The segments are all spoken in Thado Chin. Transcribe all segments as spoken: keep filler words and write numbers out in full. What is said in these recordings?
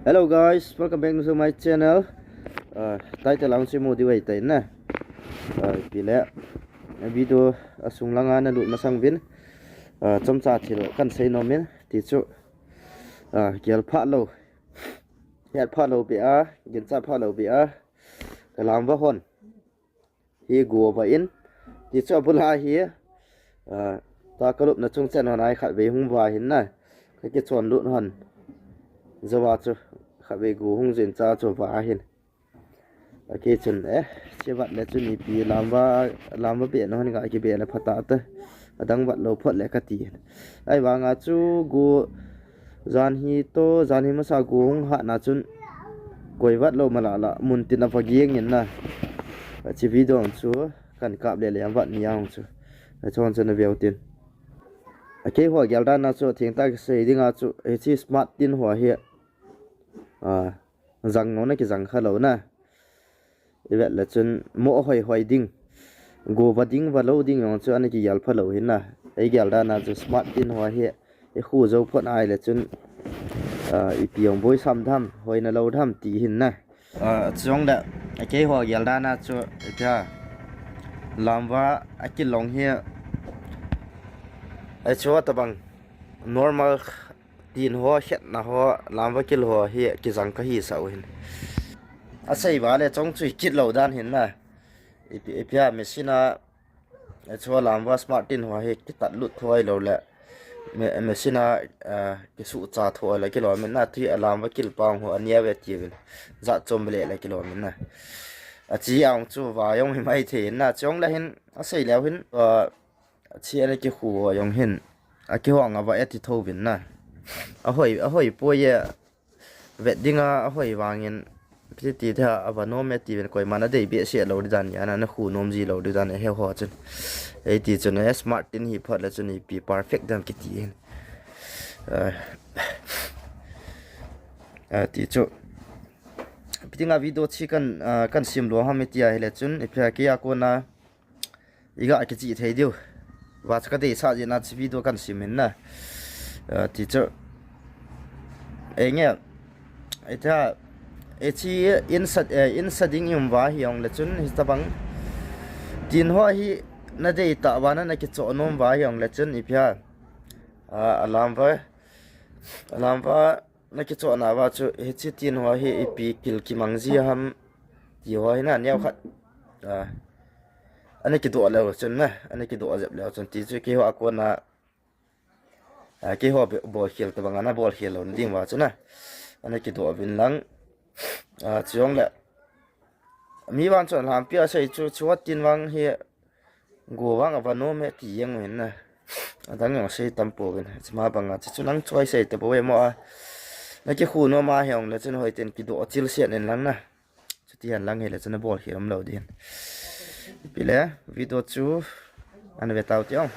Hello guys, welcome back to my channel. Uh, title ang si mo di wai tai na. Uh, pile video asung langa nalut masang bin. Uh, chomcha thil kan sei nom in ti chu. Uh, gel pha lo. Gel pha lo be a, gin cha pha lo be a. Ka lam va hon. Hi go va in. Ti chu abul a hi. Ah, ta ka lupna chung chen hon ai khat vei hung va hin na. Ka kichon lut hon. Zawa chu khat vei go hung jin cha chu va hin. A kei chun eh, chi vat le chun ipi lam va, lam va be na hon ka ki be le pha ta ta. Adang vat lo phot le ka ti. Ai vanga chu go jan hi to, jan hi masa go hung hat na chun koi vat lo mala la mun tin a va giang in na. A chi video chu kan kap le le vat ni ang chu. A chon chun a veu tin. A kei ho gel dan na chu thing ta ki sei ding a chu, e chi smart tin ho hi. A, jang no na ki jang kha lo na. I vet le chun mo hoi hoi ding. Go va ding va lo ding jong chu ana ki gel pha lo hin na. Ei gel dan a chu smart tin ho hi. I khu zo phot ai le chun, ah, ipi jong boi sam tham, hoi na lo tham ti hin na. Ah, chuang le, a kei ho gel dan a chu, i pia. Lam va a kilong hi. Ai chu ta bang normal tin ho, het na ho, lam va kil ho hi ki jang ka hi sa u hin. A sei va le chong chu i kit lo dan hin na. I pi-, i pia machine a, a chua lam va smart tin ho hi ki tat lut thoi lo le. Me-, machine a, a, ki su cha thoi le ki lo min na ti a lam va kil pang ho a nia ve ti vin. Za chom le le ki lo min na. A chi ang chu va jong hi mai the na chong le hin a sei leu hin, a, a chi a le ki khu ho jong hin. A ki ho nga va e ti tho vin na. A hoi, a hoi po ye. Vet dinga a hoi vangin, piti ti the a va nom e ti ven koi mana dei be se lo di dan ya na, na khu nom ji lo di dan e he ho chun. Ei ti chun e smart tin hi phat le chun ipi perfect dam ki ti hin. Ah, ah, ti chu. Piti nga video chi kan, ah, kan sim lo ham i ti a hi le chun, i pia ki a ko na, i ga ki chi thei diu. Va cha ka dei sa ji na chi video kan sim in na. Ah, ti chu. Ei nge. Ei ta. Ei chi in sa, eh, in sa ding yum va hi ong le chun hi ta bang. Tin ho hi na dei ta va na na ki cho nom va hi ong le chun i pia. Ah, alam va. Alam va. Na ki cho na va chu hi chi tin ho hi ipi kil ki mang ji ham. Ti ho hi na neo khat. Ah. Ana ki do le chun na. Ana ki do jep le chun ti chu ki ho a ko na. A, keiho be-, bol khel tabang ana bol khel lou ding va chu na. Ana kidoh vin lang. A, chujongle. Mi vang chun lampi a sei chu, chu tin vang hi go vang a va nom e ti jeng u hin na. Adang jong sei tam pouvin. Chuma banga chu, chu nang choi sei ta bou e mo a. Na kikhu nom a hijongle chun hoiten kidoh chil sian in lang na. Chuti hen lang hile chun abol khel um lou ding. Ipi le, video chu ana ve tau ti ong.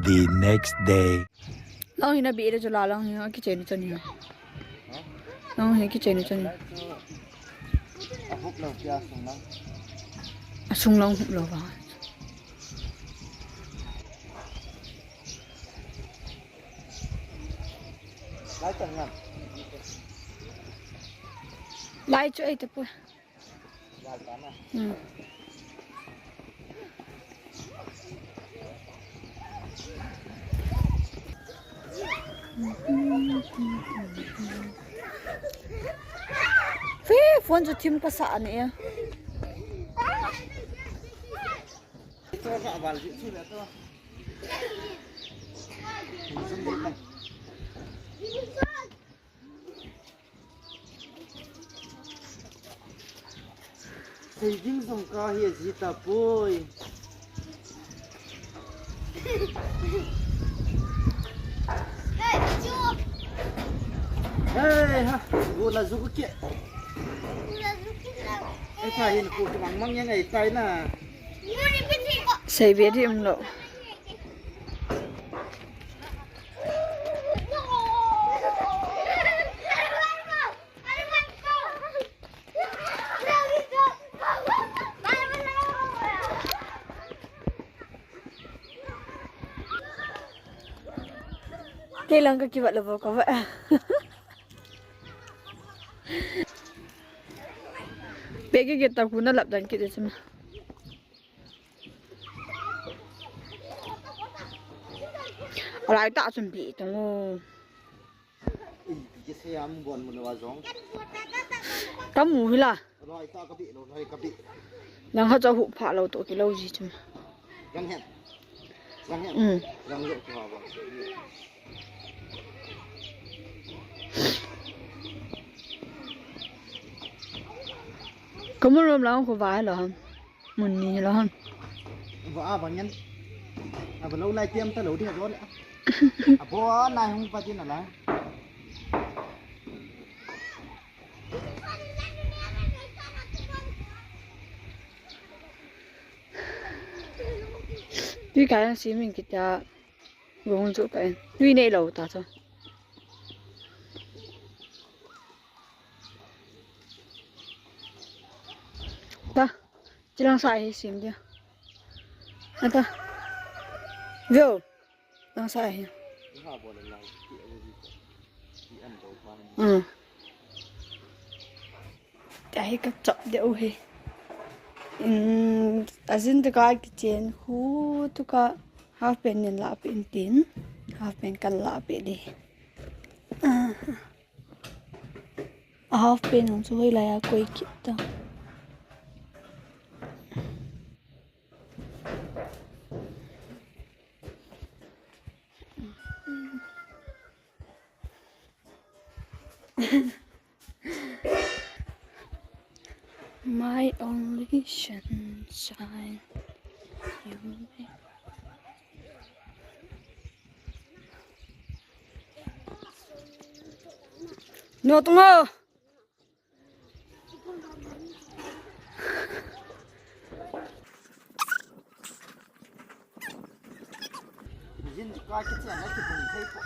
The next day. Nang hi na bi re jula lang hi, kicheni cheni. Nang hi kicheni cheni. Ahuk lou pia sung lang. Asung lang huk lou ba. Lai chu ei te pu. Hmm. Fe, phone chu thim ka sa ani e. Saving jong ka hi ji tapoi. Hey ha, go la ju ke. Ei, ta hin ko ki mang mang yang ei tai na. Sei ve di um lo. Kei lang ka kivat lou ka va. Pe ke ke ta ku na lap dan ke de sima. Alai ta chun bi tong o. Ei, ti ke se am bon mo lo a jong. Ka mu hi la. Alai ta ka bi lo, alai ka bi. Nang ha cha hu pha lo to ki lo ji chu. Jang hen. Jang hen. Mm. Jang lo ki ha ba. Ka mu rom la ko va lo ham. Mun ni lo han. Vo a bang yan. A ba lo lai tiam ta lo di ha don. A bo a nai hung pa tin a la. Tui ka yang si min kita gong chu ka en. Tui nei lo ta chu. Ta. Chilang sa hi sim dia. Ata. Veo. Lang sa hi. Hmm. Tahi ka chop dia u hi. In, ajin tu ka kitchen khu tu ka half pen nin la pe in tin. Half pen kan la pe di. Ah. A half pen ang chu hoilai a koi kit ta. My only sunshine. You make No tungo. Jin ka ke chen na ke bun thei po.